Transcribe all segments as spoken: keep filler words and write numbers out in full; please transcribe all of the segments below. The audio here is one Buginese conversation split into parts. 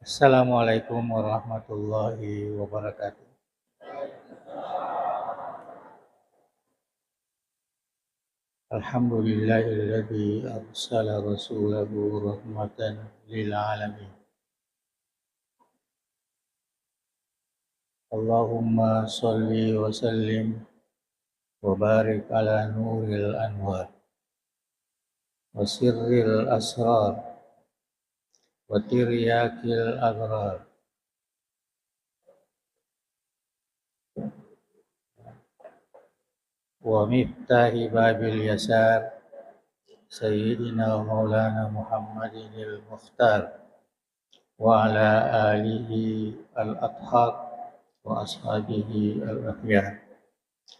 Assalamualaikum warahmatullahi wabarakatuh. Alhamdulillahilladzi arsala rasulahu rahmatan lil alamin. Allahumma shalli wa sallim wa barik ala nuril anwar wa sirril asrar wa tiryakil abrar wa miftahi babil yasar, Sayyidina wa Maulana Muhammadinil Mukhtar, wa ala alihi al-athhar, wa ashabihi al-akhyar.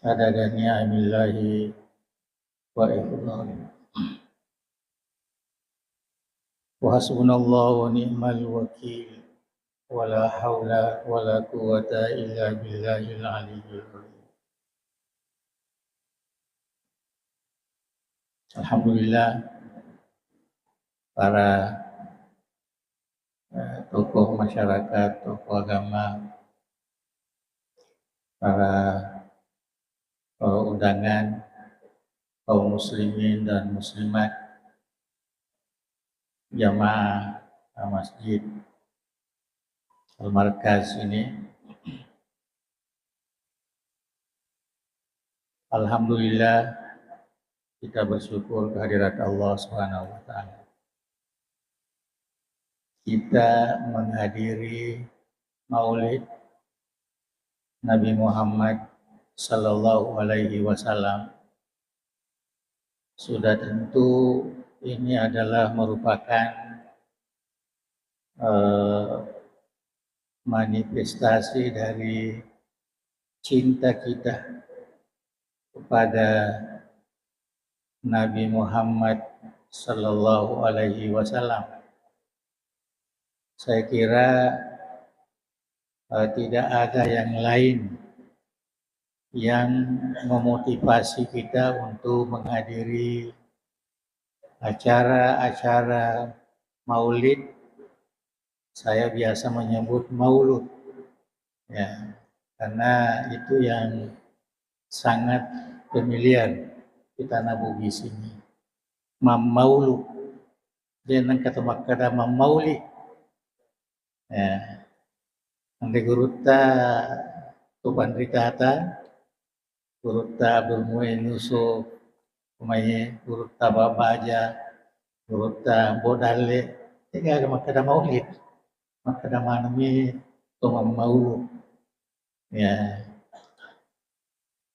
Adada ni'amillahi wa ifdhalih. Wa hasbunallahu wa ni'mal wakil. Wa la haula wa la quwwata illa billahil aliyyil azim. Alhamdulillah, para, eh, tokoh masyarakat, tokoh agama, para, eh, undangan, kaum muslimin dan muslimat, jamaah Masjid Al-Markaz ini. Alhamdulillah, kita bersyukur kehadirat Allah Subhanahu wa Ta'ala. Kita menghadiri Maulid Nabi Muhammad sallallahu alaihi wasallam. Sudah tentu ini adalah merupakan, eh, manifestasi dari cinta kita kepada Nabi Muhammad sallallahu alaihi wasallam. Saya kira, eh, tidak ada yang lain yang memotivasi kita untuk menghadiri acara-acara maulid, saya biasa menyebut maulud. Ya, karena itu yang sangat familiar di tanah Bugis ini. Mammaulu. Jadi, engka to makkeda mammauli. Ya. Anre gurutta, tu panritata, gurutta Abdul Muin Yusuf, umaye gurutta Babaja, gurutta Bodalle, degaga makkeda maulid, makkeda manemi to mammaulu. Ya.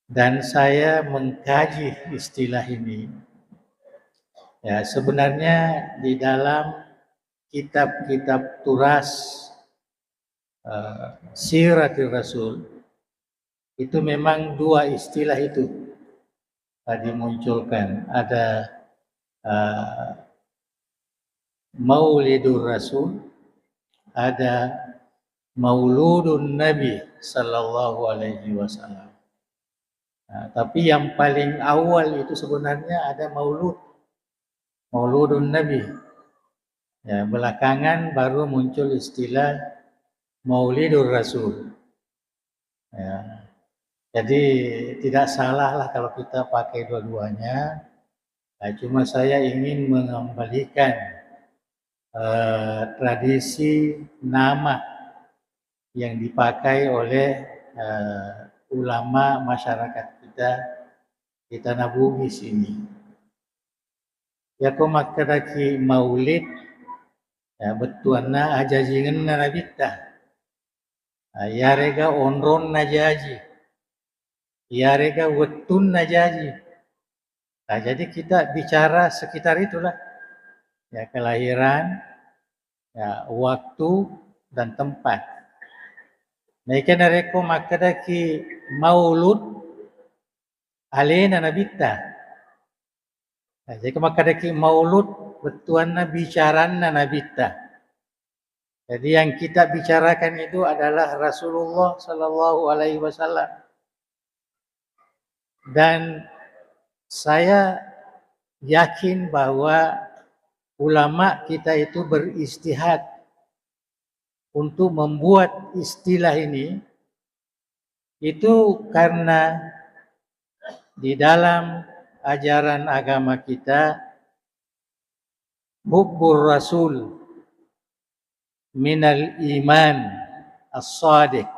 Dan saya mengkaji istilah ini. Ya, sebenarnya di dalam kitab-kitab turas, eh, Siratul Rasul, itu memang dua istilah itu, eh, dimunculkan. Ada, eh, Maulidur Rasul, ada Mauludun Nabi sallallahu alaihi wasallam. Nah, tapi yang paling awal itu sebenarnya ada maulud, Mauludun Nabi. Ya, belakangan baru muncul istilah Maulidur Rasul. Ya. Jadi, tidak salah lah kalau kita pakai dua-duanya. Nah, cuma saya ingin mengembalikan, eh, tradisi nama yang dipakai oleh, eh, ulama masyarakat kita di Tanah Bugis ini. Yako makkedaki maulid, ya, bettuanna ajajingenna Nabitta. Nah, iyarega onronna jaji, iyarega wettunna jaji. Nah, jadi kita bicara sekitar itulah. Ya, kelahiran, ya, waktu, dan tempat. Nah, ika narekko makkedaki maulud, alena Nabitta. Nah, jadi makkedaki maulud, bettuanna bicaranna Nabitta. Jadi yang kita bicarakan itu adalah Rasulullah sallallahu alaihi wasallam. Dan saya yakin bahwa ulama kita itu berijtihad untuk membuat istilah ini, itu karena di dalam ajaran agama kita, hubbur rasul minal iman as-sadiq.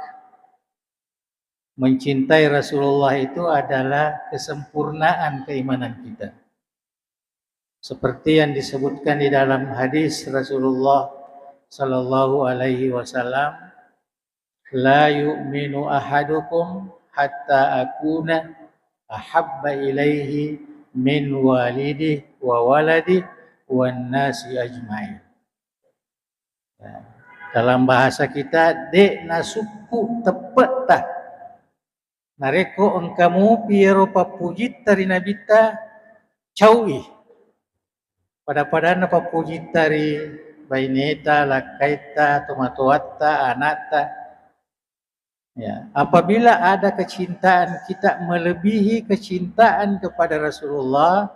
Mencintai Rasulullah itu adalah kesempurnaan keimanan kita. Seperti yang disebutkan di dalam hadis Rasulullah sallallahu alaihi wasallam, "La yu'minu ahadukum hatta akuna ahabba ilaihi min walidih wa waladih wan nasi ajmain." Ya. Dalam bahasa kita, de' nasukku teppe'ta. Narekko engka mupi ero pappujitta ri Nabitta, cau'i. Pada-padanna pappujitta ri baineta, lakkaitta, tomatoatta, anatta. Ya, apabila ada kecintaan kita melebihi kecintaan kepada Rasulullah,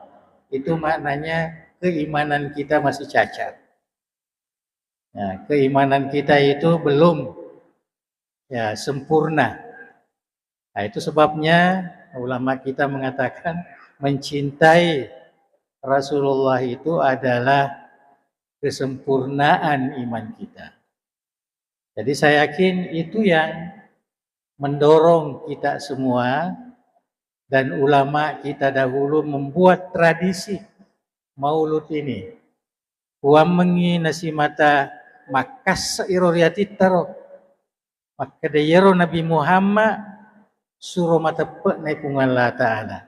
itu maknanya keimanan kita masih cacat. Ya, keimanan kita itu belum, ya, sempurna. Nah, itu sebabnya ulama kita mengatakan mencintai Rasulullah itu adalah kesempurnaan iman kita. Jadi saya yakin itu yang mendorong kita semua dan ulama kita dahulu membuat tradisi maulud ini. Kuammengi nasimata makkassa iro riatittaro. Makkeda iyaro Nabi Muhammad suro mateppe'na Puang Allah Ta'ala.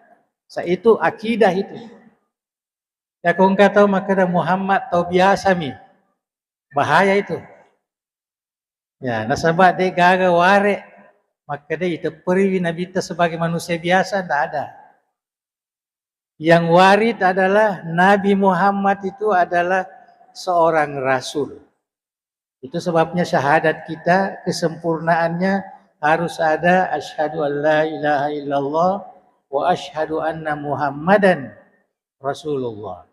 Sa itu akidah itu. Yako engka tau makkeda Muhammad tau biasa mi. Bahaya itu. Ya, nasaba de' gaga ware makkeda itepperiwi Nabitta sebagai manusia biasa, ndak ada. Yang warid adalah Nabi Muhammad itu adalah seorang rasul. Itu sebabnya syahadat kita kesempurnaannya harus ada asyhadu an la ilaha illallah wa asyhadu anna Muhammadan Rasulullah.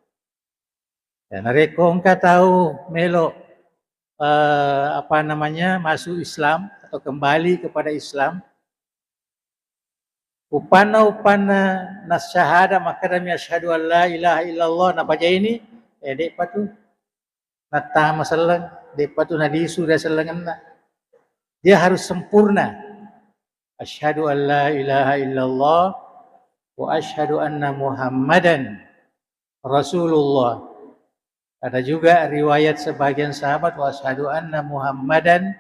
Ya, narekko engka tau melo, eh, apa namanya, masuk Islam atau kembali kepada Islam, upanna, upanna nasyahada makkedami asyhadu an la ilaha illallah, napajaini, eh, de'pa tu nattama selleng, de'pa tu nalisu ri asellengenna. Dia harus sempurna. Asyhadu an la ilaha illallah wa asyhadu anna Muhammadan Rasulullah. Ada juga riwayat sebagian sahabat, "Wa asyhadu anna Muhammadan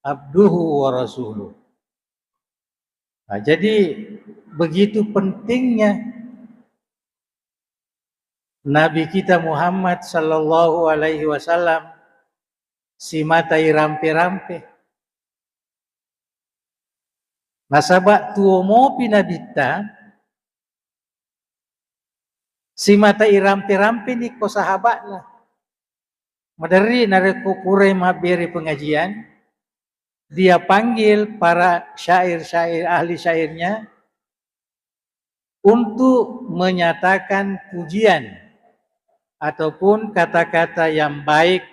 abduhu wa rasuluh." Nah, jadi begitu pentingnya Nabi kita Muhammad sallallahu alaihi wasallam simata irampe-rampe. Nasaba tuo mopi Nabitta, simata irampe-rampeni ko sahaba'na. Maderri narekko purai mabbere pengajian, dia panggil para syair-syair, ahli syairnya untuk menyatakan pujian ataupun kata-kata yang baik,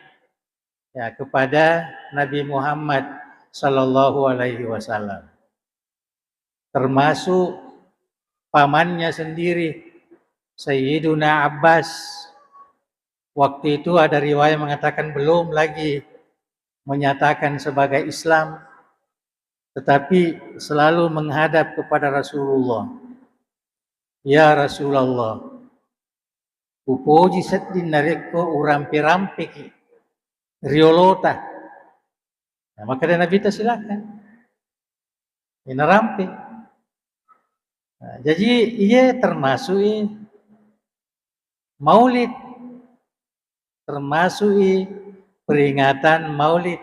ya, kepada Nabi Muhammad sallallahu alaihi wasallam. Termasuk pamannya sendiri, Sayyiduna Abbas. Waktu itu ada riwayat mengatakan belum lagi menyatakan sebagai Islam, tetapi selalu menghadap kepada Rasulullah. "Ya Rasulullah, upoji sedding narekko urampe-rampeki riolota." Nah, makkeda Nabitta, "Silakan." Inarampe. Nah, jaji iye termasuk i maulid, termasuk i peringatan maulid.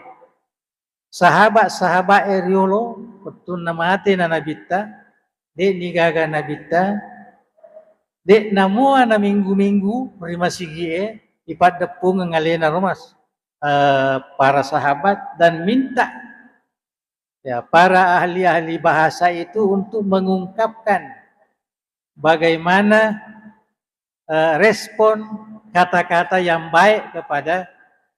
Sahabat-sahabat e riolo, wettunna mate na Nabitta, de'ni gaga Nabitta, de' namua na minggu-minggu ri masigi e, ipaddeppungeng alena ro mas-, eh, para sahabat dan minta, ya, para ahli-ahli bahasa itu untuk mengungkapkan bagaimana, eh, respon kata-kata yang baik kepada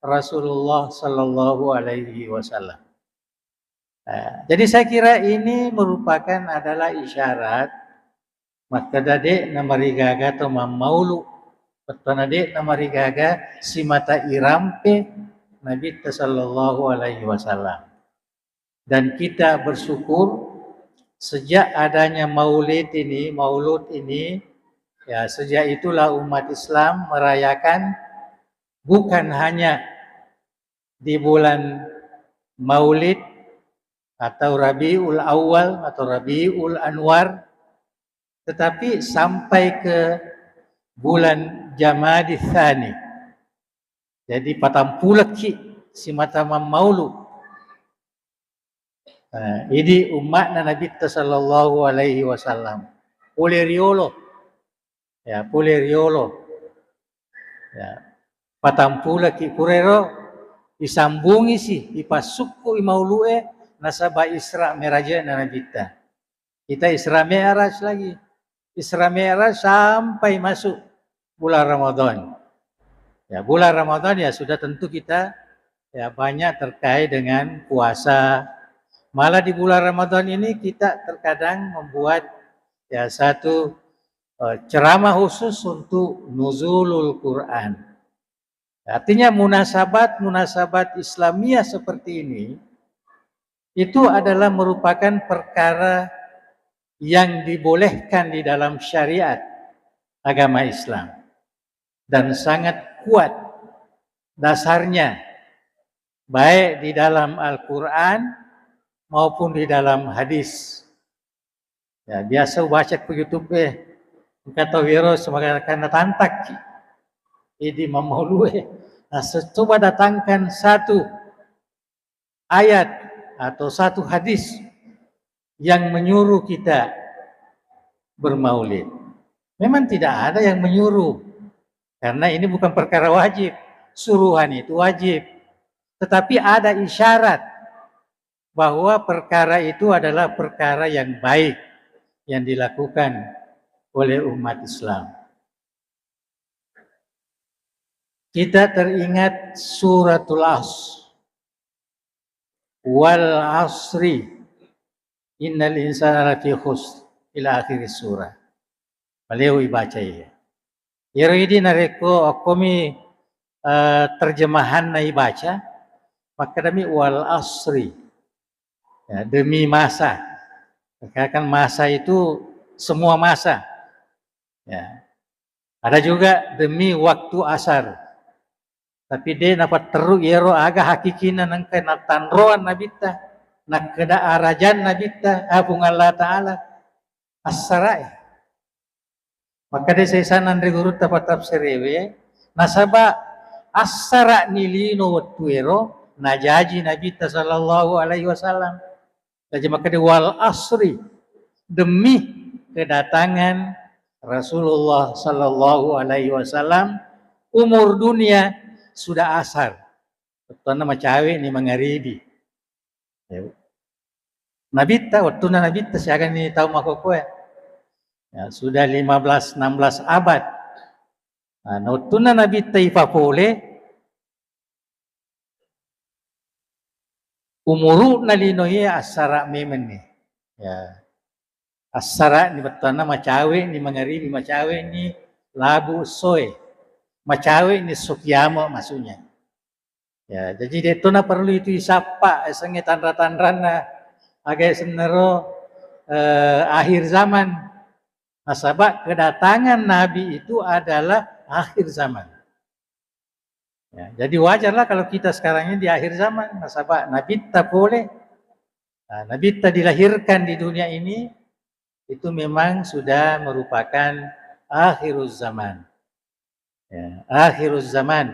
Rasulullah sallallahu alaihi wasallam. Eh, jadi saya kira ini merupakan adalah isyarat makkeda de' namarigaga to mammaulu, bettuanna de' namarigaga simata irampe Nabitta sallallahu alaihi wasallam. Dan kita bersyukur sejak adanya maulid ini, maulud ini, ya, sejak itulah umat Islam merayakan bukan hanya di bulan Maulid atau Rabiul Awal atau Rabiul Anwar, tetapi sampai ke bulan Jamadi Tsani. Jadi, patampulekki simata mammaulu. Eh, idi umma'na Nabitta sallallahu alaihi wasallam. Pole riolo. Ya, pole riolo. Ya. Patampulekki purero isambungisi, ipassukku i maulu'e nasaba Isra Mi'rajna Nabitta. Kita Isra Mi'raj lagi. Isra Mi'raj sampai masuk bulan Ramadan. Ya, bulan Ramadan ya sudah tentu kita ya banyak terkait dengan puasa. Malah di bulan Ramadan ini kita terkadang membuat ya satu, eh, ceramah khusus untuk Nuzulul Quran. Artinya munasabat-munasabat Islamiyah seperti ini itu adalah merupakan perkara yang dibolehkan di dalam syariat agama Islam dan sangat kuat dasarnya, baik di dalam Al-Quran maupun di dalam hadis. Ya, biasa ubaca ku YouTube, eh, engka tau wero sebagai karena tantakki. Idi mammaulue. Nah, se-, coba datangkan satu ayat atau satu hadis yang menyuruh kita bermaulid. Memang tidak ada yang menyuruh, karena ini bukan perkara wajib. Suruhan itu wajib. Tetapi ada isyarat bahwa perkara itu adalah perkara yang baik yang dilakukan oleh umat Islam. Kita teringat Suratul Asr. "Wal asri, innal insana lafi khusr," ila akhir surah. Maleo ibaca iya. Iyaro idi narekko okkomi, eh, terjemahanna ibaca, makkedami, "Wal asri." Ya, demi masa. Karena kan masa itu semua masa. Ya. Ada juga demi waktu asar. Tapi de' napatteru iyaro aga hakikinna nengka natanroang Nabitta, nakkeda arajan Nabitta, ah, Puang Allah Ta'ala, assara'i. Makkeda sesana anre gurutta patafsirewe, nasaba assara'ni lino wettuero najaji Nabitta sallallahu alaihi wasallam. Jaji makkeda, "Wal asri," demi kedatangan Rasulullah sallallahu alaihi wasallam, umur dunia sudah asar. Wettunna macawe'ni mangaribi. Ya. Nabitta, wettunna Nabitta siagani tau makkokkoe. Ya, sudah lima belas, enam belas abad. Nah, wettunna Nabitta ipapole, umuru'na lino iya assara memenni. Ya. Assara'ni bettuanna macawe'ni mangaribi, macawe'ni labu essoe. Macawe'ni esso kiamo maksudnya. Ya, jadi de' to naperlu itu isappa, esengnge tanra-tanranna, aga sennero, eh, akhir zaman. Nasaba kedatangan Nabi itu adalah akhir zaman. Ya, jadi wajarlah kalau kita sekarang ini di akhir zaman, nasaba Nabitta pole, nah, Nabitta dilahirkan di dunia ini, itu memang sudah merupakan akhiruz zaman. Ya, akhiruz zaman,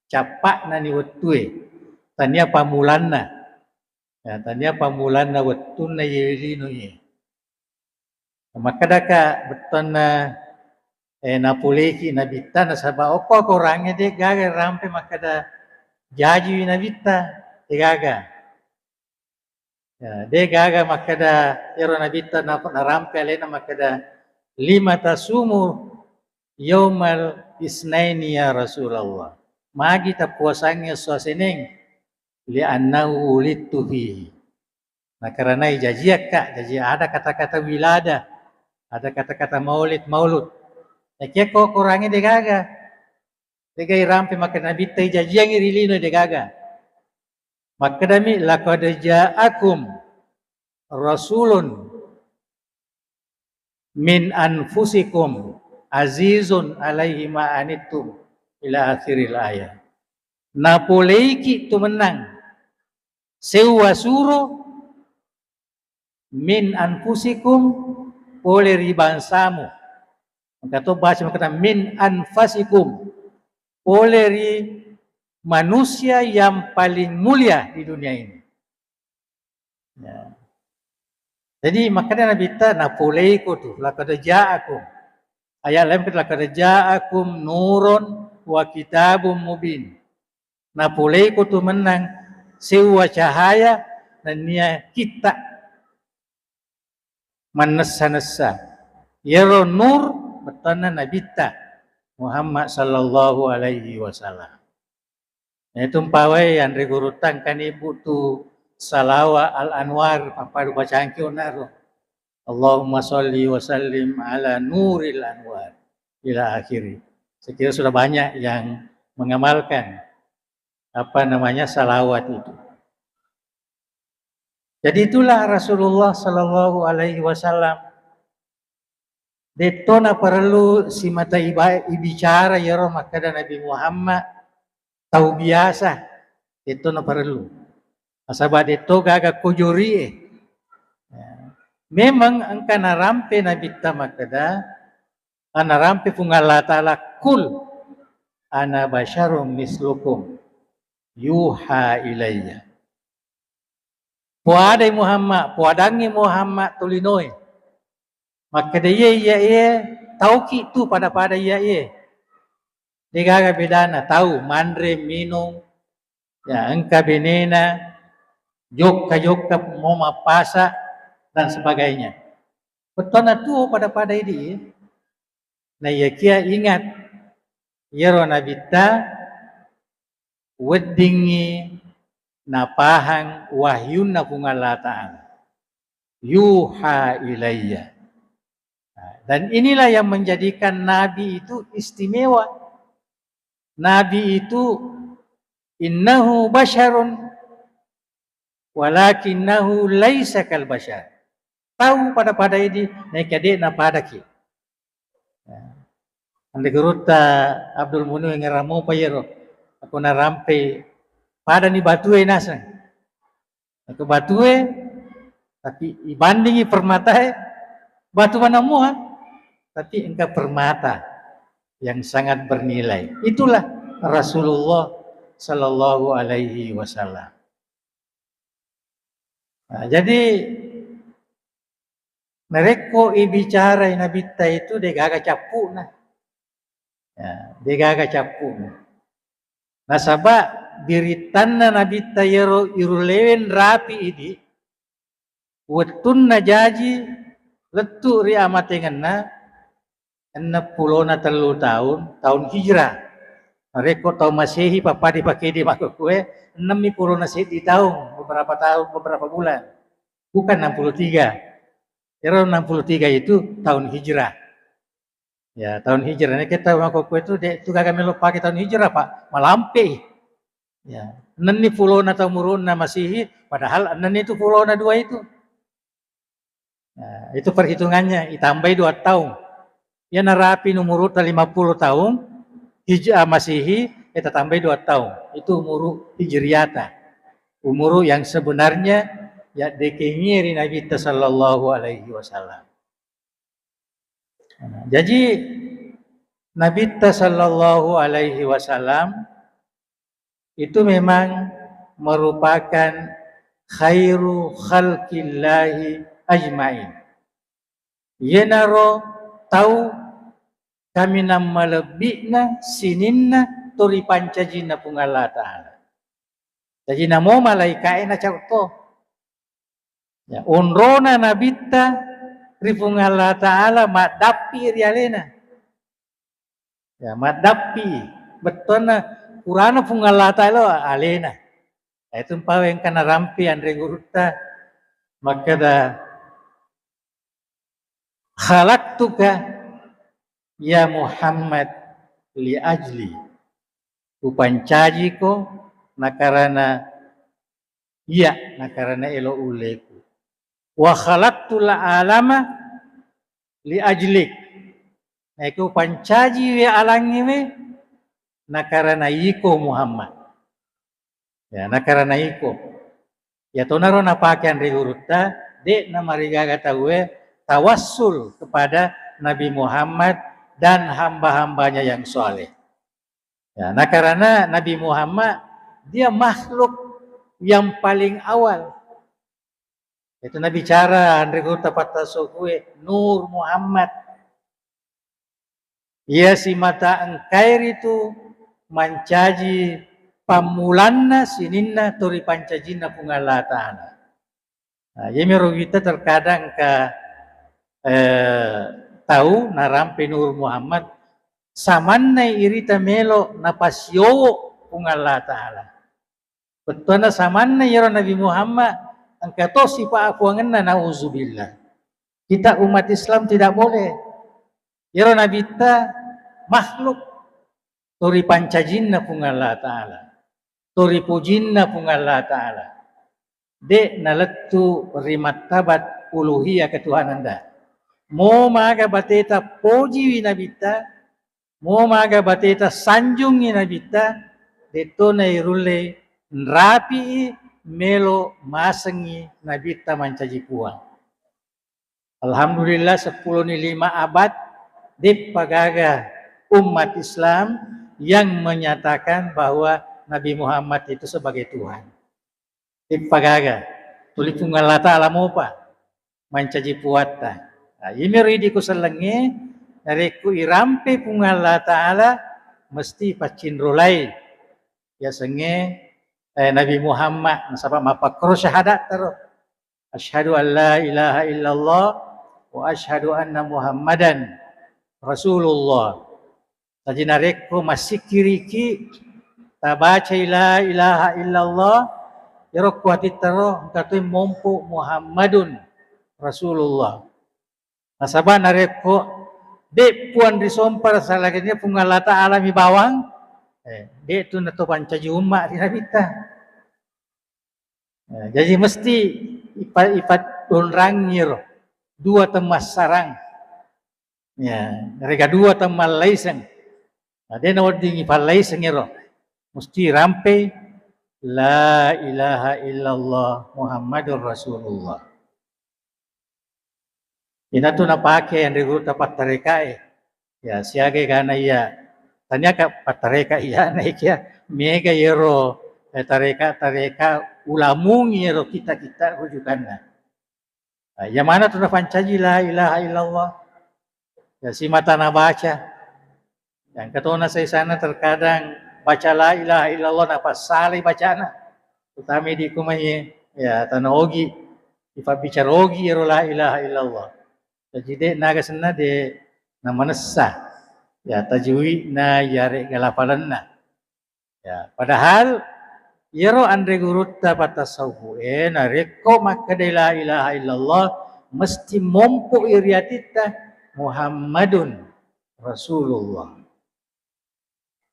cappa'nani wettue, tania pammulanna. Ya, tania pammulanna wettunna iye lino iye. Makkedaka bettuanna, eh, napoleki Nabitta nasaba okko akorangnge de' gaga rampe makkeda jajiwi Nabitta, de' gaga. Ya, de' gaga makkeda ero Nabitta na-, narampe alena makkeda, "Lima tasumu yaumal isnaini ya Rasulullah?" Magi tappuasangngi esso aseneng? Li'annahu wulidtu fihi. Nah, karena ijajiakka, jaji ada kata-kata wilada, ada kata-kata maulid, maulud. Nakia ko Korangnge degaga. Degai rampe makkeda Nabitta ijajiangngi ri lino degaga. Makkedami, "Laqad ja'akum rasulun min anfusikum azizun alaihi ma anittum," ila akhiril ayat. Napoleiki tu mennang sewwa suro min anfusikum, pole ri bangsamu. Engka to bahasa mengatakan min anfasikum, pole ri manusia yang paling mulia di dunia ini. Ya. Jadi, makanya Nabitta napoleiko tu, "Laqad ja'akum." Ayat lain, "Laqad ja'akum nurun wa kitabum mubin." Napoleiko tu mennang sewwa cahaya nennia kitta mannessa-nessa. Iyaro nur bettuanna Nabitta Muhammad sallallahu alaihi wasallam. Itu mpawai anre gurutta engkani butu salawa al-anwar, pappadu bacangki onaro. Allahumma salli wa sallim ala nuril anwar ila akhiri. Saya kira sudah banyak yang mengamalkan apa namanya salawat itu. Jadi itulah Rasulullah sallallahu alaihi wasallam. Detto naparellu simata iba-, ibicara iyaro makkeda Nabi Muhammad tau biasa. Detto naparellu. Nasaba detto gaga kojorie. Ya. Memang engka narampe Nabitta makkeda, narampe Puang Allah Ta'ala, "Qul ana basyarum mislukum yuha ilayya." Poadai Muhammad, poadangngi Muhammad tolinoe. Makkeda, "Iye, iya, iye, tauki tu pada-pada iya, iye." Degaga bedana tau manre, minung, ya, engka benena, jokka-jokka, mau mappasa, dan sebagainya. Bettuanna tuo pada-pada idi. Naiyakia ingat, iyaro Nabitta weddingngi napahang wahyunna Puang Allah Ta'ala. Yuha ilayya. Nah, dan inilah yang menjadikan Nabi itu istimewa. Nabi itu innahu basyarun walakinnahu laisa kal basyar. Tau pada-pada idi, naika de' napadaki. Ya. Ande gurutta Abdul Munir ngeramo pa iyaro. Aku narampe padani batue naseng. Aku batue, tapi ibandingi permatae, batu mana mua, tapi engka permata yang sangat bernilai. Itulah Rasulullah sallallahu alaihi wasallam. Nah, jadi narekko ibicarai Nabitta itu degaga cappu'na. Ya, degaga cappu'na. Nasaba birittanna Nabitta iyaro iruleweng rapi idi, wettunna jaji lettu ri amatengenna, enneng pulona tellu taung, taung Hijrah. Narekko taung Masehi, pappada pakede makkukue, ennemmi pulona seddi taung, beberapa tahun, beberapa bulan. Bukan enam puluh tiga. Ero enam puluh tiga itu tahun Hijrah. Ya, tahun Hijrah. Ini kita makkukue itu, de' tu gaga melo pake tahun Hijrah, Pak. Malampe. Ya, ennenni pulona taung umurunna Masehi, padahal ennenni itu pulona dua itu. Nah, itu perhitungannya, itambai dua taung. Iya narapi umurutta lima puluh taung, Hij-, ah, Masehi, eh, tatambai dua taung. Itu umuru Hijriyata. Umuru yang sebenarnya, ya, dekengi ri Nabitta sallallahu alaihi wasallam. Nah, jaji, Nabitta sallallahu alaihi wasallam itu memang merupakan khairu khalqillahi ajmain. Iyanaro tau kaminang malebbi'na sininna to ripancajinna Puang Allah Ta'ala. Jaji namo malaika'e nacau to. Ya, onrona Nabitta ri Puang Allah Ta'ala maddappi ri alena. Ya, maddappi. Bettuanna Purana Puang Allah Ta'ala alena. Itu mpawe engka narampe anre gurutta makkeda, "Khalaqtuka ya Muhammad li ajli." Upancajiko nakarana iya, nakarana elo ulleku. "Wa khalaqtul alama li ajlik." Naiko upancaji we alangnge we nakarana iko Muhammad. Ya, nakarana iko. Ya tonaro napake anre gurutta, de namarigaga tauwe tawassul kepada Nabi Muhammad dan hamba-hambanya yang soleh. Ya, nakarana Nabi Muhammad dia makhluk yang paling awal. Itu nabicara anre gurutta pattasawufe, Nur Muhammad. Iya simata engkai ritu mancaji pammulanna sininna to ripancajinna Puang Allah Ta'ala. Nah, iyamiro witta terkadang engka, eh, tau narampe Nur Muhammad, samanna irita melo napasiowo Puang Allah Ta'ala. Bettuanna samanna iyaro Nabi Muhammad, engka to sipa apuangenna, nauzubillah. Kita umat Islam tidak boleh. Iyaro Nabitta makhluk, to ripancajinna Puang Allah Ta'ala, to ripujinna Puang Allah Ta'ala. De nalettu ri martabat uluhiyah ketuhananda. Mo maga bateta pojiwi Nabitta, mo maga bateta sanjungngi Nabitta, detto nairulle nrapi'i melo masengngi Nabitta mancaji puang. Alhamdulillah, seppulo ni lima abad, deppa gaga umat Islam yang menyatakan bahwa Nabi Muhammad itu sebagai Tuhan. Deppa gaga. Tuli Puang Allah Ta'ala mopa mancaji puatta. Nah, iyamiro idi ku sellengnge, narekko irampe Puang Allah Ta'ala, mesti paccinrolai yasengnge, eh, Nabi Muhammad, nasaba mappakkoro syahadat taro. Asyhadu an la ilaha illallah wa asyhadu anna Muhammadan Rasulullah. Jaji narekko massikkiriki tabacai la ilaha illallah, ero kuatittaro engka toi mompo Muhammadun Rasulullah. Nasaba narekko de puang risompa salagennya Puang Allah Ta'ala mi bawang, eh, de tu nato pancaji umma ri Nabitta. Eh, jaji mesti ipa-, ipaddonrangi ro dua temmassarang. Ya, rega dua temmallaiseng. Nah, de nawedding ipallaiseng ro. Mesti rampe la ilaha illallah Muhammadur Rasulullah. Inatu napake anre gurutta pattarekae. Ya, siaga egana iya. Taniaka pattareka iyana ikia. Mega yero, eh, tareka-tareka ulamungi yero kita-kita rujukanna. Nah, iya manatu napancaji la ilaha illallah. Ya, simata nabaca. Yang ketona saisana terkadang baca la ilaha illallah napassalai bacana. Utami di kumai, ya, tana ogi, ipabbicara ogi ero la ilaha illallah. Jadi de naga senna de namanessa. Ya, tajwidna, ya, re galapalanna. Ya, padahal iyaro anre gurutta pattasawufu e, narekko makkeda la ilaha illallah, mesti mompo i ri atitta Muhammadun Rasulullah.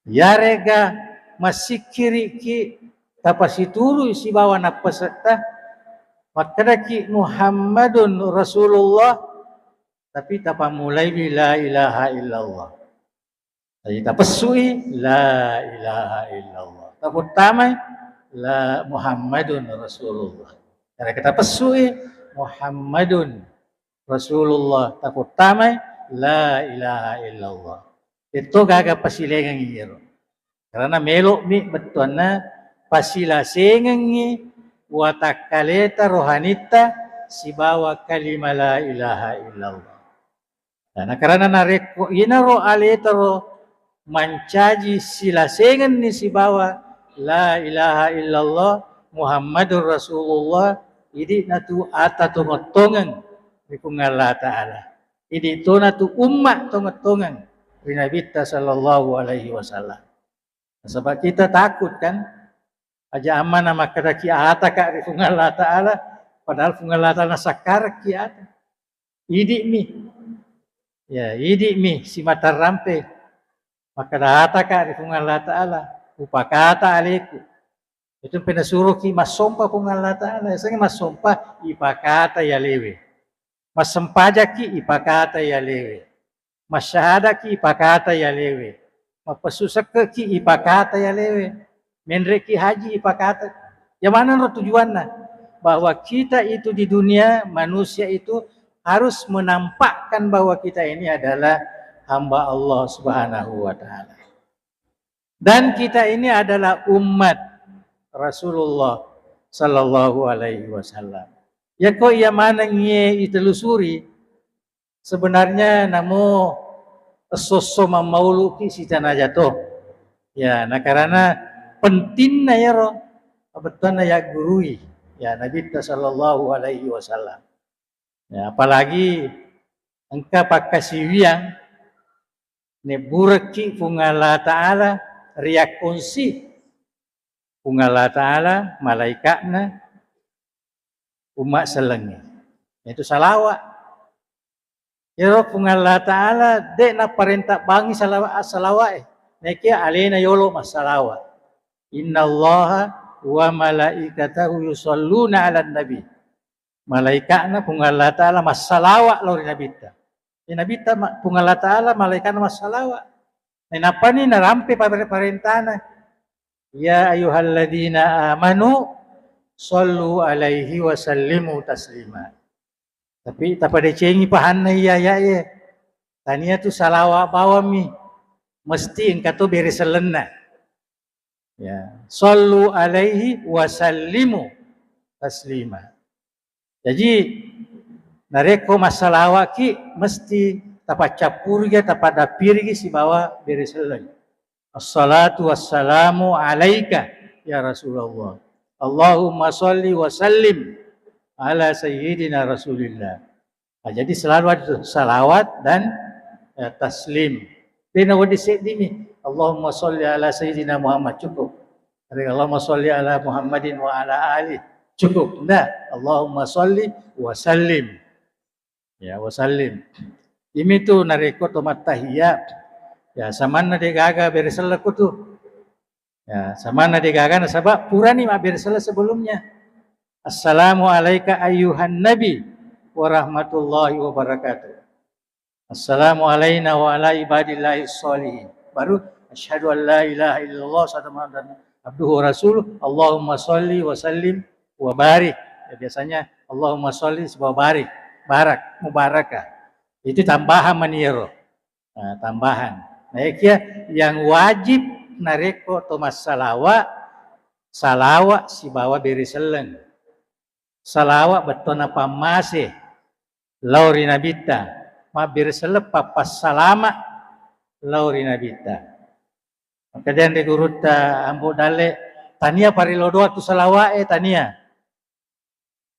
Yarega massikkiriki tapasitului sibawa nappasetta, makkedaki Muhammadun Rasulullah, tapi tapammulaiwi la ilaha illallah. Jadi tapessui la ilaha illallah. Taputtamai la Muhammadun Rasulullah. Jadi kita pessui Muhammadun Rasulullah. Taputtamai la ilaha illallah. Itu gaga pasilengengi iyaro. Karena melo'mi bettuanna pasilasengengi watakkaleta rohanitta sibawa kalima la ilaha illallah. Nah, nakarana narekko inaro aletaro mancaji silasengenni sibawa la ilaha illallah Muhammadur Rasulullah, idi natu ata tongeng-tongeng ri Puang Allah Ta'ala. Idi tonatu umma tongeng-tongeng ri Nabitta sallallahu alaihi wasallam. Nasaba kita takut kan, aja ammana makkedaki ataka ri Puang Allah Ta'ala, padahal Puang Allah Ta'ala nasakkaraki ata. Idi'mi. Ya, idi'mi simata rampe. Makkeda ataka ri Puang Allah Ta'ala, upakata aleku. Itu penasuroki massompa Puang Allah Ta'ala. Yasengnge massompa, ipakata yalewe. Massempajaki, ipakata yalewe. Masyahadaki, ipakata yalewe. Mappessu sekkeki, ipakata yalewe. Menreki haji, ipakata. Ya maneng ro tujuanna? Bahwa kita itu di dunia, manusia itu harus menampakkan bahwa kita ini adalah hamba Allah Subhanahu wa Ta'ala. Dan kita ini adalah umat Rasulullah sallallahu alaihi wasallam. Yako iya maneng iye itelusuri, sebenarnya namo esso-esso mammauluki sitanajato. Ya, nah karena pentingna yaro, bettuanna ya gurui, ya Nabitta sallallahu alaihi wasallam. Ya, apalagi engka pakkasiwiang nebburekki Puang Allah Ta'ala riakkonsi Puang Allah Ta'ala, malaika'na, umma sellengnge. Itu salawa. Iyaro Puang Allah Ta'ala de' naparenta bangi salawa, assalawa e. Naekia alena yolo massalawa. Innallaha wa malaikatahu yusalluna 'alan nabi. Malaika'na Puang Allah Ta'ala massalawa lao ri Nabitta. Ri Nabitta ma-, Puang Allah Ta'ala malaika'na massalawa. Nainappani narampe pare-, parentana. Ya ayyuhalladzina amanu sallu alaihi wa sallimu taslima. Tapi tapadecengi pahanna iya aya'e. Tania tu salawa bawammi. Mesti engka to bere sellenna. Ya, sallu alaihi wa sallimu taslima. Jaji, narekko massalawa'ki, mesti tapaccappurigi, tapadappirigi sibawa bere selleng. Assalatu wassalamu alaika ya Rasulullah. Allahumma salli wa sallim ala sayyidina Rasulillah. Nah, jadi selalu ada tuh salawat dan, eh, taslim. De' nawedding seddimi. Allahumma salli ala sayyidina Muhammad, cukup. Dari Allahumma salli ala Muhammadin wa ala ali, cukup. Nda, Allahumma salli wa sallim. Ya, wa sallim. Imi tu narekko to mattahiya, ya, samanna de' gaga bere sellekku tu. Ya, samanna de' gaga nasaba purani mabbere selleng sebelumnya. Assalamu alaika ayyuhan nabi wa rahmatullahi wa barakatuh. Assalamu alaina wa ala ibadillahi sholihin. Baru asyhadu an la ilaha illallah, asyhadu anna Muhammadan abduhu wa rasuluh. Allahumma sholli wa sallim wa barik. Ya, biasanya Allahumma sholli wa barik. Barak, mubarakah. Itu tambahan maniro. Nah, tambahan. Nah, iyakiya yang wajib narekko to massalawa, salawa sibawa bere selleng. Salawa bettuanna pammase lao ri Nabitta, mabbere selleng pappassalama lao ri Nabitta. Makkedai ri gurutta Ambo Dalle, tania parellau doang tu salawa'e, tania.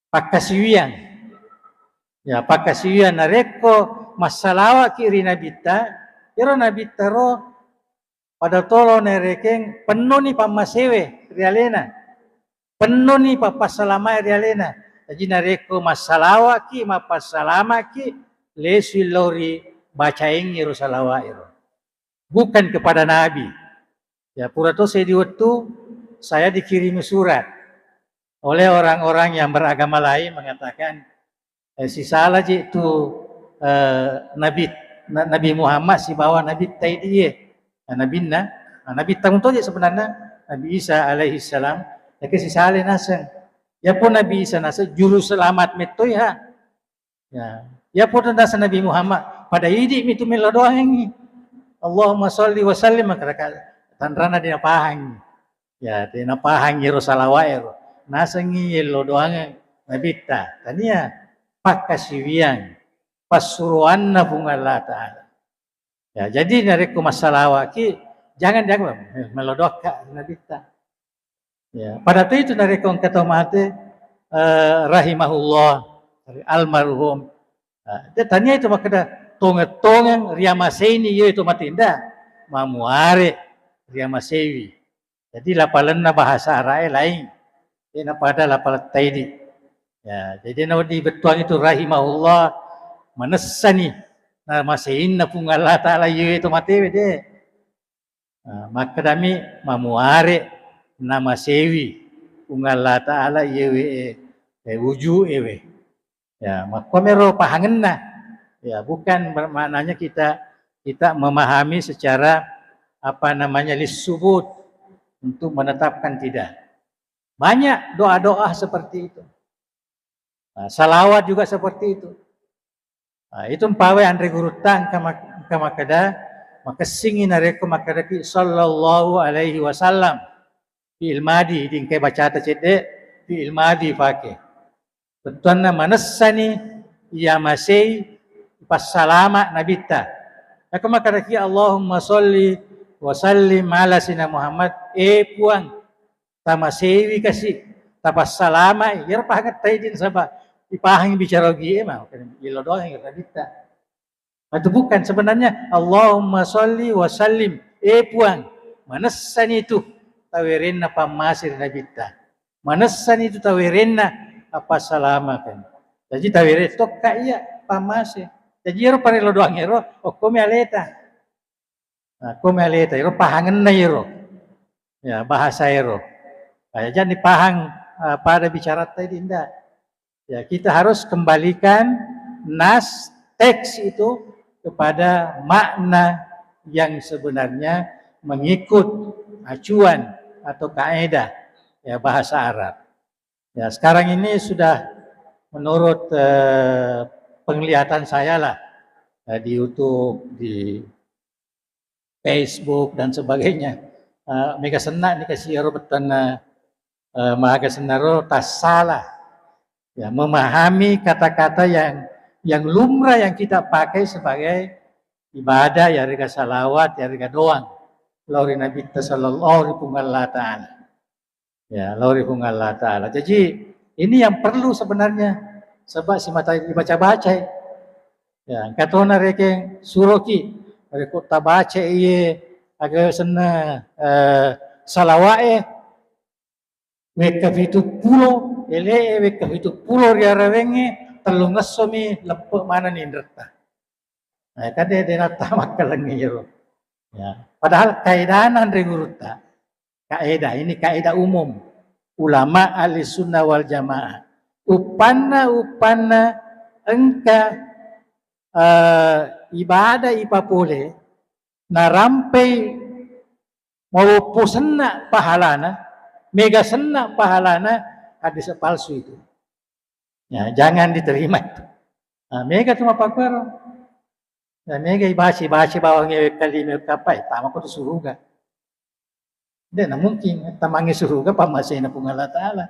Pakkasiwiang. Ya, pakkasiwiang narekko massalawa'ki ri Nabitta, ero Nabitta ro pada tolo narekeng pennoni pammasewe ri alena. Pennoni pappassalamae ri alena. Jaji narekko massalawa'ki, mappassalama'ki, lesui lao ri bacaengngi ro salawa'e ro. Bukan kepada Nabi. Ya, pura to seddi wettu saya dikirimi surat oleh orang-orang yang beragama lain mengatakan, eh, sisala je tu, eh, Nabi, Na-, Nabi Muhammad sibawa Nabi taidie. Nah, Nabinna, nah, Nabi tamu to je sebenarnya Nabi Isa alaihi salam, tapi sisale naseng. Ya pun Nabi Isa naseng juru selamat metoi ha. Ya, ya podo nasa Nabi Muhammad, pada idi mitu mello doangengngi. Allahumma sholli wa sallim, maka tanrana dina pahangngi. Ya, dina pahangngi ro salawa'e ro. Nasengngi yello doangeng Nabitta. Tania pakkasiwiang passuroanna Puang Allah Ta'ala. Ya, jadi narekko massalawa'ki, jangan, jangan mello doakka Nabitta. Ya, pada tu itu narekko engka tau mate, eh, rahimahullah, almarhum. Nah, de tania itu makkeda tongeng-tongeng riamaseini iyo itu mate, nda. Mamuare riamasewi. Jadi lapalenna bahasa Ara'e laing. Dena pada lapaletta idi. Ya, jadi nawedding bettuang itu rahimahullah, manessani namaseinna Puang Allah Ta'ala iyewe to matewe de. Nah, makkedami mamuare namasewi Puang Allah Ta'ala iyewe e, e, uju ewe. Ya, makkomero pahangenna. Ya, bukan bermaknanya kita kita memahami secara apa namanya lissubut untuk menetapkan, tidak. Banyak doa-doa seperti itu. Nah, salawat juga seperti itu. Nah, itu mpawe anre gurutta engka mak-, engka makkeda, makessingi narekko makkedaki sallallahu alaihi wasallam. Fi'il madi, dingke bacata cedde, fi'il madi fake. Bettuanna manessani iya masei passalama nabitta. Nako makkedaki Allahumma sholli wa sallim ala sina Muhammad, eh Puang, tamaseiwi kasi, tapassalamai. Iyaro pahangetta idi nasaba ipahangi bicara ogie, ma illo doang ero nabitta. Atau bukan sebenarnya, Allahumma sholli wa sallim, eh Puang, manessani tu tawerenna pammase ri nabitta. Manessani tu tawerenna appassalamakan. Jadi tawere tokka iya pammase. Jadi ero parello doang ero, okkomi aleta. Nah, komi aleta, ero pahangenna ero. Ya, bahasa ero. Nah, jadi pahang, eh, pada bicaratta ini, ndak. Ya, kita harus kembalikan nas teks itu kepada makna yang sebenarnya mengikut acuan atau kaedah, ya, bahasa Arab. Ya, sekarang ini sudah menurut, eh, penglihatan saya lah, eh, di YouTube, di Facebook dan sebagainya. Eh, mega senna ni kasi ero bettuanna, eh, maga sennaro tassala. Ya, memahami kata-kata yang yang lumrah yang kita pakai sebagai ibadah, ya, rega salawat, ya, rega doang lao ri Nabitta sallallahu, lao ri Puang Allah Ta'ala. Ya, lao ri Puang Allah Ta'ala. Jadi, ini yang perlu sebenarnya. Sebab simata dibaca-baca. Ya, engka tona rekeng suroki, rekko tabaca iye aga senna, eh, salawa'e, wekka pitu pulo, ele'e wekka pitu pulo riarawengnge, tellungessomi leppe manenni inretta. Eh, kan de, de natta makkalengngi ero. Ya. Padahal kaedana anre gurutta. Kaedah, ini kaedah umum ulama ahli sunnah wal jamaah. Uppanna, uppanna engka, eh, ibadah ipapole, narampei mawoppo senna pahalana, mega senna pahalana, hadis palsu itu. Ya, jangan diterima itu. Nah, mega tu mappakuero. Ya, mega ibaca-baca bawang ewe kalime kapai, tama ko tu suruga. De na mungkin tamangi suruga pammasena Puang Allah Ta'ala.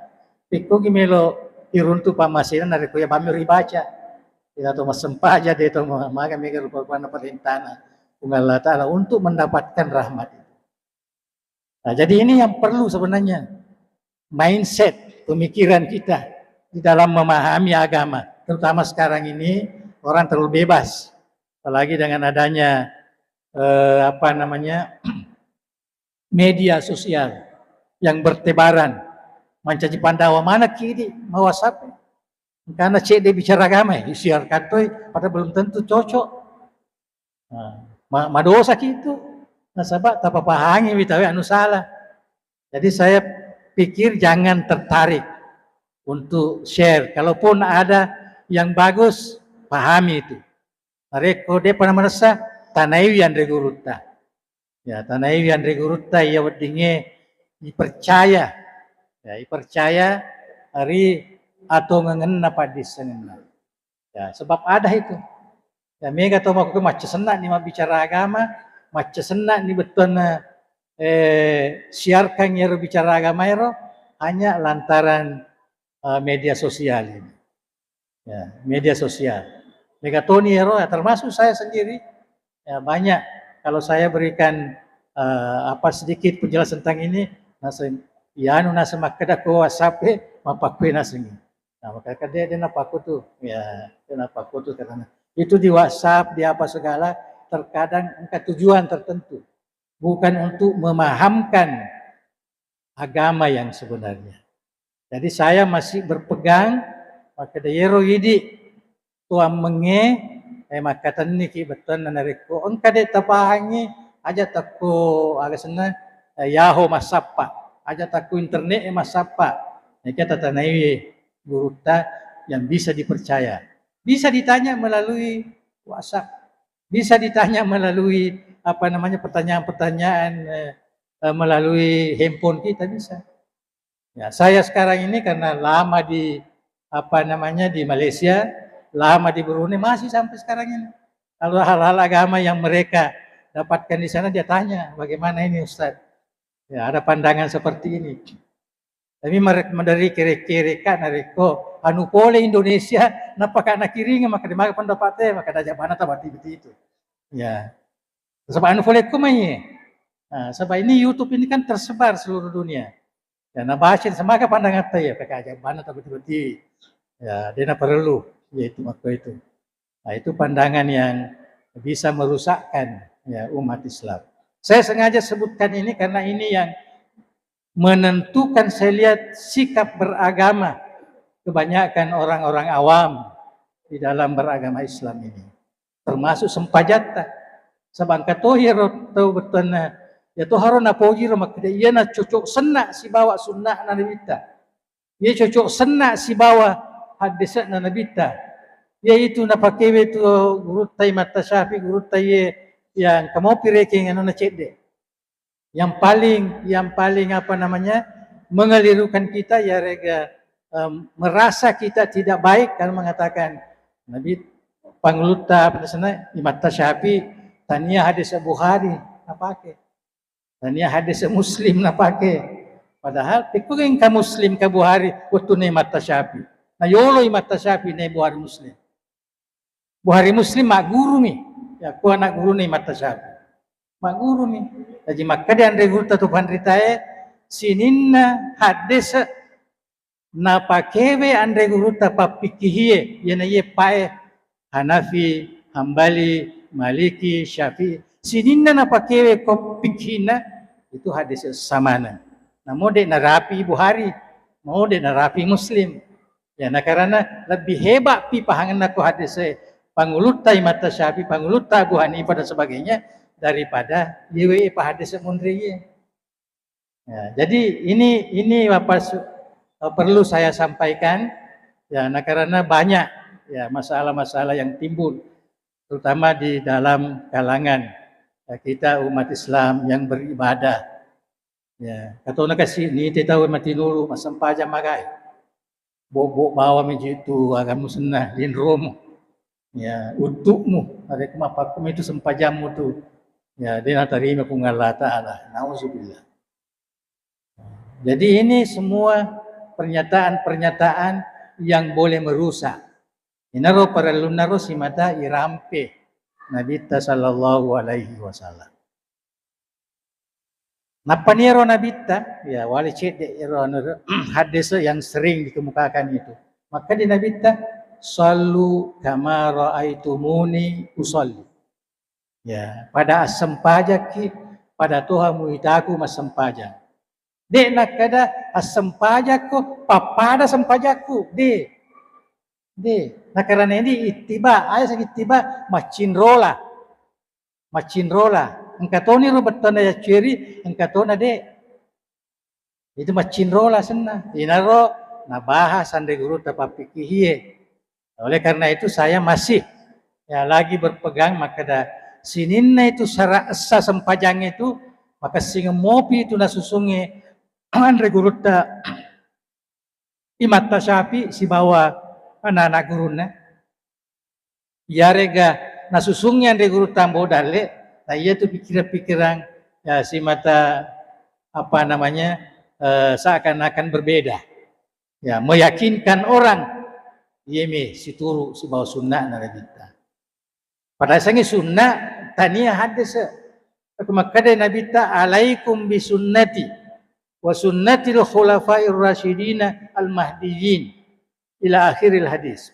Pekkogi melo iruntu pammasena narekko iya bammi ribaca. Ila to massempaja de to maga mega rupa-rupanna parentana Puang Allah Ta'ala untuk mendapatkan rahmat itu. Nah, jadi ini yang perlu sebenarnya, mindset, pemikiran kita di dalam memahami agama. Terutama sekarang ini orang terlalu bebas, apalagi dengan adanya, eh, apa namanya, media sosial yang bertebaran, mancaji Pandawa manekki idi ma WhatsApp. Karena cedde bicara agama, ya, siarkan toi, padahal belum tentu cocok. Nah, ma-, madosaki itu. Nasaba tapapahangi witawe anu salah. Jadi saya pikir jangan tertarik untuk share. Kalaupun ada yang bagus, pahami itu. Narekko depa namanessa, tanaiwi anre gurutta. Ya, tanaiwi anre gurutta iya weddingnge ipercaya. Ya, ipercaya ri atongengenna paddissengenna. Ya, sebab ada itu. Ya, mega to makkukku macca senna ni mabbicara agama, macca senna ni bettuanna, eh, siarkan ero bicara agama ero hanya lantaran, eh, media sosial ini. Ya, media sosial. Mega toni ero, ya, termasuk saya sendiri. Ya, banyak. Kalau saya berikan, eh, apa, sedikit penjelasan tentang ini, naseng, ya, anu, naseng makkeda ko WhatsApp, eh, mapakkue naseng. Nah, maka kan dia, dia napakutu. Ya, dia napakutu karena itu di WhatsApp, di apa segala, terkadang engka tujuan tertentu. bukan untuk memahamkan agama yang sebenarnya. Jadi saya masih berpegang, makkeda iyaro idi tuammengnge, eh, makkatenniki bettuanna narekko engka de tapahangngi, aja takko aga senna, eh, Yahoo massappa, aja takko internet e massappa. Neka tatanaiwi gurutta yang bisa dipercaya. Bisa ditanya melalui WhatsApp, bisa ditanya melalui, apa namanya, pertanyaan-pertanyaan, eh, eh, melalui handphone kita bisa. Ya, saya sekarang ini karena lama di, apa namanya, di Malaysia, lama di Brunei, masih sampai sekarang ini. Kalau hal-hal agama yang mereka dapatkan di sana, dia tanya, "Bagaimana ini, Ustaz?" Ya, ada pandangan seperti ini. Tapi mereka dari kere-kere ka narekko anu pole Indonesia, napaka nakiringa, maka dimaga pendapat teh, maka dajak bana tabati begitu. Ya. Sebab anu pole kumai. Nah, sebab ini YouTube ini kan tersebar seluruh dunia. Ya, nabaca semaga pandangan teh, ya, pakai aja bana tabati-bati. Ya, dia perlu, ya itu makko itu. Nah, itu pandangan yang bisa merusakkan, ya, umat Islam. Saya sengaja sebutkan ini karena ini yang menentukan, saya lihat, sikap beragama kebanyakan orang-orang awam di dalam beragama Islam ini, termasuk sempajatta. Sabangka tohi ro tau bettuanna, ya toharo napoji ro makkeda, iya na cocok senna sibawa sunnah Nabitta. Iya cocok senna sibawa haddese'na Nabitta. Iya itu napakewe tu gurutta Imam Syafi'i, gurutta iye yang kamopi rekeng anuna cedde. Yang paling, yang paling, apa namanya, mengelirukan kita, ya rega, em, merasa kita tidak baik kalau mengatakan Nabi pangulutta, apa sana, Imam Syafi'i, tania hadis Bukhari napake. Tania hadis Muslim napake. Padahal pekko engka Muslim ka Bukhari, wettunna Imam Syafi'i. Na yolo Imam Syafi'i na Bukhari Muslim. Bukhari Muslim maggurumi. Ya, ku anak guruni Imam Syafi'i. Maggurumi. Jadi makkeda anre gurutta tu panritae, sininna hadis napakewe anre gurutta pappikkihie, iyana iye pae Hanafi, Hambali, Maliki, Syafi'i. Sininna napakewe ko pikkihina itu hadis samana. Namo de narapi Bukhari, mau de narapi Muslim. Ya, na karena lebih hebat pi pahangenna ko hadis pangulutta Imam Syafi'i, pangulutta Abu Hanifah dan sebagainya daripada yewe pa hadis munriye. Ya, jadi ini, ini Bapak su-, eh, perlu saya sampaikan, ya, nah, karena banyak, ya, masalah-masalah yang timbul, terutama di dalam kalangan, ya, kita umat Islam yang beribadah. Ya, katona kasi ni te tau matinulu massempajang magai. Bobo bawa mi jitu aga musenna linromu. Ya, utukmu, ada kemapakmu itu sempajammu tu. Ya, dia natarima Puang Allah Ta'ala. Nauzubillah. Jadi ini semua pernyataan-pernyataan yang boleh merusak. Inaro parellunnaro simata irampe Nabitta sallallahu alaihi wasallam. Nappa niero Nabitta, ya, wale cedde ero anu, hadis yang sering dikemukakan itu. Maka di Nabitta, "Sallu kama raaitumuni usalli." Ya, pada assempajakki, pada toha muitaku massempajang. De nakkeda assempajakko pappada sempajakku, de. De. Nakarana ini ittiba, aja ittiba maccinrola. Maccinrola. Engka toni ro bettuanna yacceri, engka tona de. Itu maccinrola senna. Inaro nabahas anre gurutta pappikkihie. Oleh karena itu saya masih, ya, lagi berpegang makkeda sininna itu sara essa sempajang itu makessing mopi itu nasusungnge anre gurutta Imatta Syafi'i sibawa anak-anak gurunna. Iyarega nasusungngi anre gurutta Ambo Dalle, na iyatu pikkirang-pikkirang, ya, simata, apa namanya, eh, seakan-akan berbeda. Ya, meyakinkan orang, iyami situru sibawa sunna'na Nabitta. Padahal sangi sunna, tania hadis. Aku makkeda Nabitta, "Alaikum bi sunnati wa sunnatil khulafair rasyidina al mahdiyyin," ila akhiril hadis.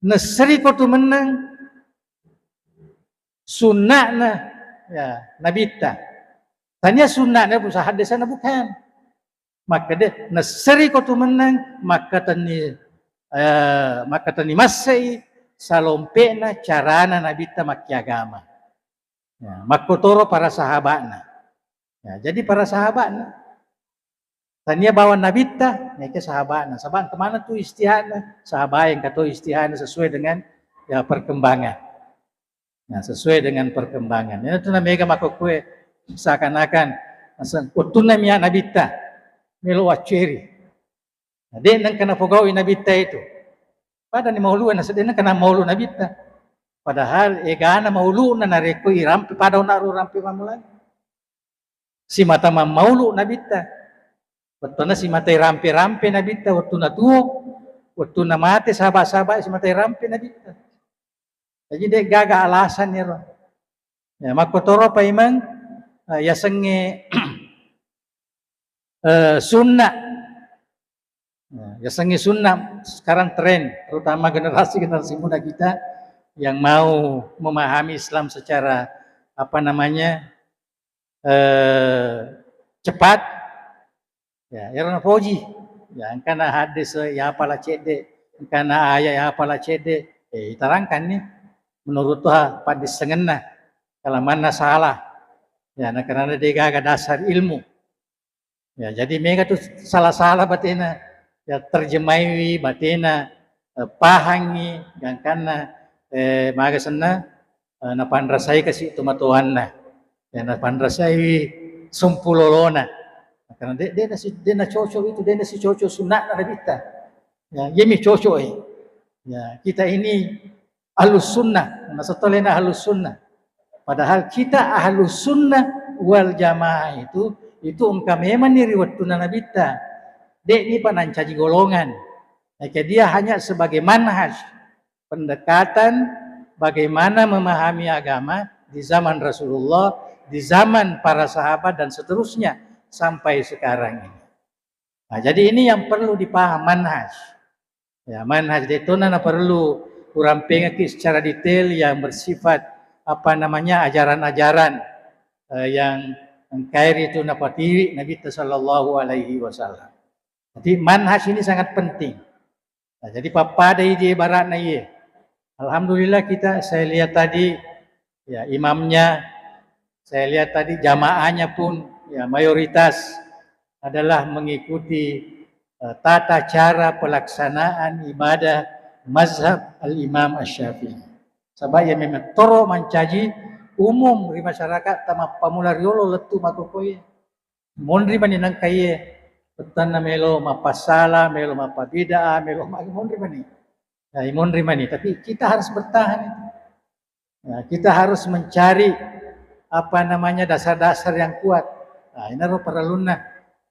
Nesseriko tu mennang sunna'na, ya, Nabitta. Tania sunna'na, busa haddesana bukan. Makkeda, nasseri ko tu mennang, makkatenni, eh, makkatenni massei salompe'na carana Nabitta makkiagama. Ya, makkotoro para sahabatna. Ya, jadi para sahabatna. Tania bawang Nabitta, neke sahabatna. Sahabat kemana tu istihadna? Sahabat yang kata istihadna sesuai dengan, ya, perkembangan. Nah, sesuai dengan perkembangan. Ini tu namanya makkokkoe seakan-akan, asal, wettunna mia Nabitta, melo wacceri. Nah, de' nengka napogau'i Nabitta itu. Pada ni maulu, nasa de' nengka na maulu Nabitta. Padahal egana maulu'na narekko irampe pada ona ro rampe mammulai. Simata mammaulu Nabitta. Wettunna simata irampe-rampe Nabitta, wettunna tuo, wettunna mate sahabat-sahabat simata irampe Nabitta. Jadi de' gaga alasan ero. Ya, makkotoro paimeng, eh, yasengnge, eh, sunnah. Nah, yasengnge sunnah sekarang tren, terutama generasi-generasi muda kita yang mau memahami Islam secara, apa namanya, eh, cepat. Ya, ero napoji. Ya, engkana hadis ya pala cedde, engkana ayat ya pala cedde, eh, iterangkan nih menurut tuha paddissengenna, kalamanna salah. Ya, nah, karena de' gaga dasar ilmu. Ya, jadi mega tu salah-salah batena, ya, terjemaiwi batena, eh, pahangi, gangkanna, eh, maga senna, eh, napanrasai kasi tomatoanna. Ya, napanrasaiwi sumpulolona. Karena de', de' nasi, de' nacocok itu, de' nasi cocok sunnahna Nabitta. Ya, iyami cocok, eh. Ya, kita ini ahlus sunnah, nasatolena ahlus sunnah. Padahal kita ahlus sunnah wal jamaah itu, itu engka memang ni ri wettunna Nabitta. De' ni pa nancaji golongan. Maka dia hanya sebagai manhaj, pendekatan bagaimana memahami agama di zaman Rasulullah, di zaman para sahabat dan seterusnya sampai sekarang ini. Nah, jadi ini yang perlu dipaham, manhaj. Ya, manhaj de' tona na perlu urampengaki secara detail yang bersifat, apa namanya, ajaran-ajaran, eh, yang engkae ritu napatiwi Nabitta sallallahu alaihi wasallam. Jadi manhaj ini sangat penting. Nah, jadi pappadai di ibaratna iye. Alhamdulillah kita, saya lihat tadi, ya, imamnya, saya lihat tadi jamaahnya pun, ya, mayoritas adalah mengikuti, eh, tata cara pelaksanaan ibadah mazhab Al-Imam Asy-Syafi'i. Saba' iya memang toro mancaji umum ri masyarakat tamappamula riolo lettu makkokkoe. Monri mani nengka iye, pettanna melo mappassala, melo mappabida'ah, melo ma-, monri mani. Ya, monri mani. Tapi kita harus bertahan itu. Ya, kita harus mencari, apa namanya, dasar-dasar yang kuat. Nah, inaro parellunna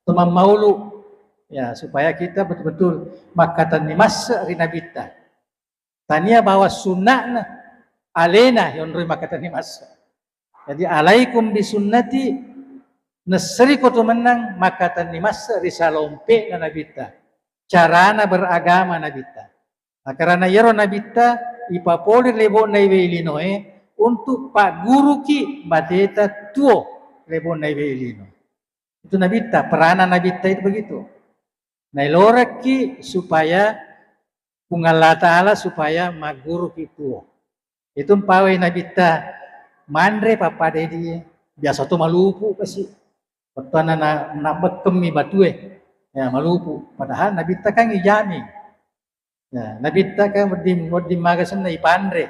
tomammaulu. Ya, supaya kita betul-betul makkatenni masse ri Nabitta. Tania bawang sunna'na, alena yonroi makkatenni masse. Jadi, alaikum bisunnati, nesseriko tu mennang makkatenni masse ri salompe'na Nabitta. Carana beragama Nabitta. Nah, karena iyaro Nabitta ipapoli lebo'na iwe linoe untuk pagguruki bateta tuo lebo'na iwe lino. Itu Nabitta, peranan Nabitta itu begitu. Nailorekki supaya Puang Allah Ta'ala supaya magguruki tuo. Itu mpawai Nabitta manre pappada idi, biasa to malupu kasi. Wettuanna na, nabekkemmi batue, ya, malupu. Padahal Nabitta kan ijami. Ya, Nabitta kan wedding, wedding maga senna ipanre.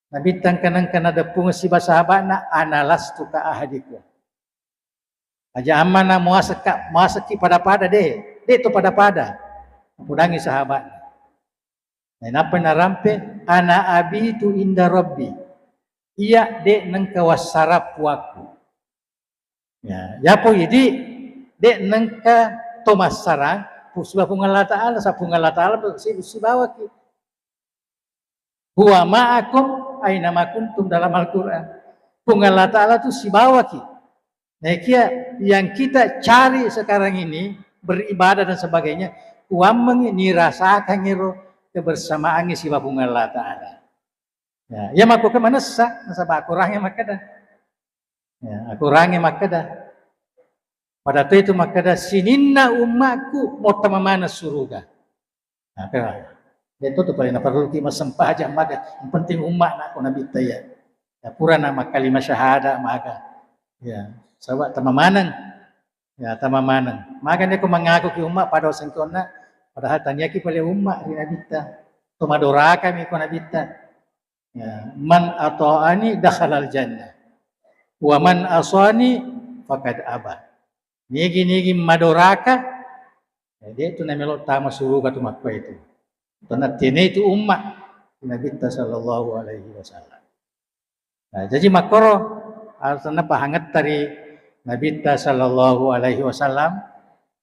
Nabitta engka nengka nadeppungeng siba sahabatna, "Ana lastu ka ahadikum." Aja ammana muasekka, muasekki pada-pada, de, de to pada-pada. Napudangi sahabatna. Nainappa narampe, "Ana abitu inda Rabbi." Iya de nengka wassarang puakku. Ya, yapo idi de nengka to massarang, siba Puang Allah Ta'ala, sa Puang Allah Ta'ala si-, sibawaki. "Huwa ma'akum aina ma kuntum" dalam Al-Quran. Puang Allah Ta'ala tu sibawaki. Nah, kia yang kita cari sekarang ini, beribadah dan sebagainya, kuammengi nirasakangi ro kebersamaan siba Puang Allah Ta'ala. Ya, iya makko ke manessa, nasaba Quran yang makkeda. Ya, Al-Quran makkeda, pada tu itu makkeda, "Sininna ummaku mottama maneng suruga." Nah, kan. Itu tu paling perlu ki masempajang maga. Yang penting umma na ko Nabitta ya. Ya pura na makkalima syahada maga. Ya, sabab tama maneng. Ya, tama maneng. Maga ni ko mengaku ki umma pada sengkonna, padahal tania ki pale umma ri Nabitta. To madoraka mi ko Nabitta. Ya, "Man ata'ani dakhalal jannah. Wa man asani faqad aba." Nigi-nigi madoraka, ya, de tu namelo tama suruga tu makko itu. Tona tene itu umma Nabitta sallallahu alaihi wasallam. Nah, jadi makkoro alasanna pahangetta ri Nabitta sallallahu alaihi wasallam.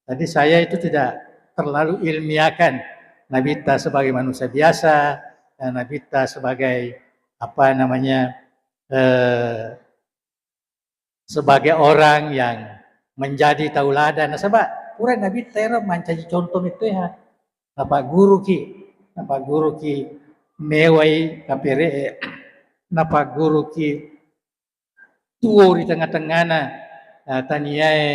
Jadi saya itu tidak terlalu ilmiahkan Nabitta sebagai manusia biasa, dan Nabitta sebagai apa namanya, eh, sebagai orang yang menjadi tauladan. Nasaba pura Nabitta ero mancaji contoh metto ya. Napagguruki, napagguruki mewai kapere'e, napagguruki tuo ri tengnga-tengngana, eh, taniae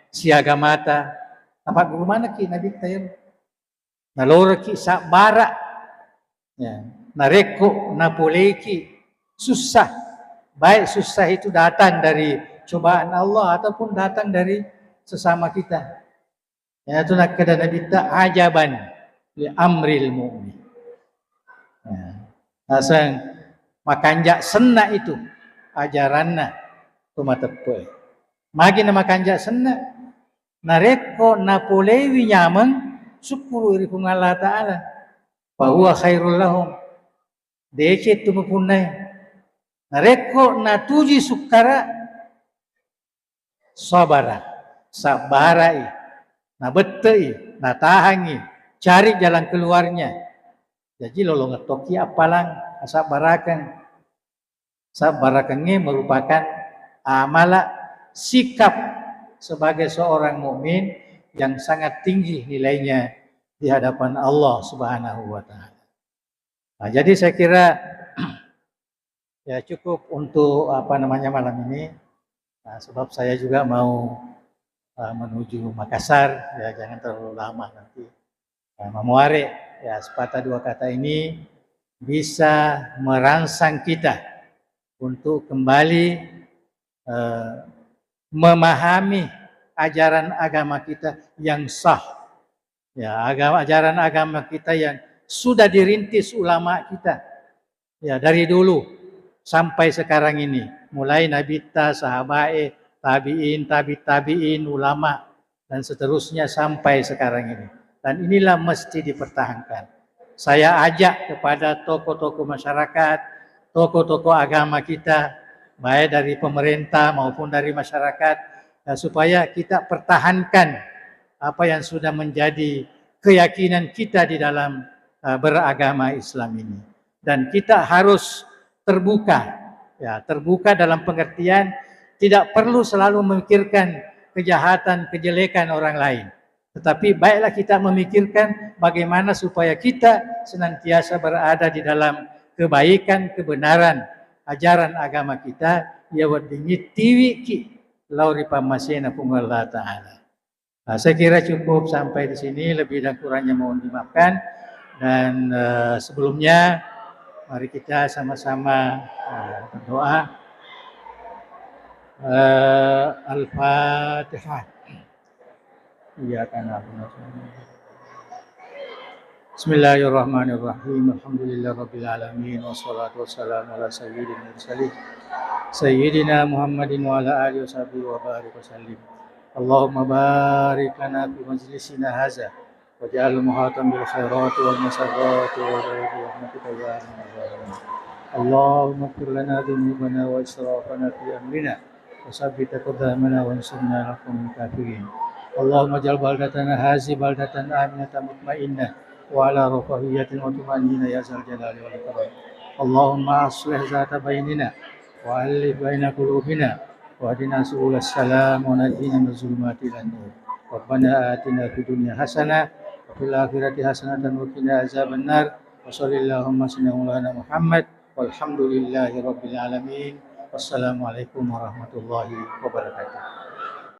siagamata, napagguru manekki Nabitta ero. Nalorokki sabbara. Ya. Narekko napoleiki susah, baik susah itu datang dari cobaan Allah ataupun datang dari sesama kita. Ya, itu nakkeda Nabitta, "Ajaban li amril mu'min." Ya. Naseng makanja senna itu ajaranna to mateppe. Magi na makanja senna? Narekko napolewi nyameng, sukkuru ri Puang Allah Ta'ala. Fa huwa khairul lahum. Deceng tu mupunnai. Narekko natuji sukkara, sabara, sabbarai, nabettei, natahangi, cari jalan keluarnya. Jadi lolongeng tokki appalang, asabbarakeng. Sabbarakengnge merupakan amala sikap sebagai seorang mukmin yang sangat tinggi nilainya di hadapan Allah Subhanahu wa Ta'ala. Nah, jadi saya kira ya cukup untuk apa namanya malam ini. Nah, sebab saya juga mau, eh, menuju Makassar, ya jangan terlalu lama nanti. Nah, mamuare, ya sepatah dua kata ini bisa merangsang kita untuk kembali, eh, memahami ajaran agama kita yang sah. Ya, agama, ajaran agama kita yang sudah dirintis ulama kita. Ya, dari dulu sampai sekarang ini. Mulai Nabitta, sahabae, tabi'in, tabi' tabi'in, ulama, dan seterusnya sampai sekarang ini. Dan inilah mesti dipertahankan. Saya ajak kepada tokoh-tokoh masyarakat, tokoh-tokoh agama kita, baik dari pemerintah maupun dari masyarakat, ya, supaya kita pertahankan apa yang sudah menjadi keyakinan kita di dalam, eh, beragama Islam ini. Dan kita harus terbuka, ya, terbuka dalam pengertian tidak perlu selalu memikirkan kejahatan, kejelekan orang lain. Tetapi baiklah kita memikirkan bagaimana supaya kita senantiasa berada di dalam kebaikan, kebenaran, ajaran agama kita, ya weddingngi tiwiki lao ri pammasena Puang Allah Ta'ala. Nah, saya kira cukup sampai di sini, lebih dan kurangnya mohon dimaafkan. Dan, eh, sebelumnya, mari kita sama-sama, eh, berdoa. Eh, Al-Fatihah. Iyyaka na'budu wa iyyaka nasta'in. Bismillahirrahmanirrahim. Alhamdulillahirabbil alamin. Wassalatu wassalamu ala sayyidil mursalin. Sayyidina Muhammadin wa ala alihi wa sahbihi wa barik wa sallim. Allahumma barik lana fi majlisina hadza waj'alhu muhatan bil khairati wal masarrati wa bi rahmatika ya arhamar rahimin. Allahumma ighfir lana dzunubana wa israfana fi amrina wa tsabbit aqdamana wansurna 'alal qaumil kafirin. Allahumma ij'al baldatana hadzihi baldatan aminatan mutmainnah wa 'ala rafahiyatin wa tuma'ninah ya dzal jalali wal ikram. Allahumma aslih dzata bainina wa allif baina qulubina wahdina subulas salam wa najjina minaz zulumati ilan nur. Rabbana atina fid dunya hasanah wa fil akhirati hasanatan wa qina adzabannar. Wa sallallahu wa sallim ala Muhammad walhamdulillahi rabbil alamin. Wassalamualaikum warahmatullahi wabarakatuh.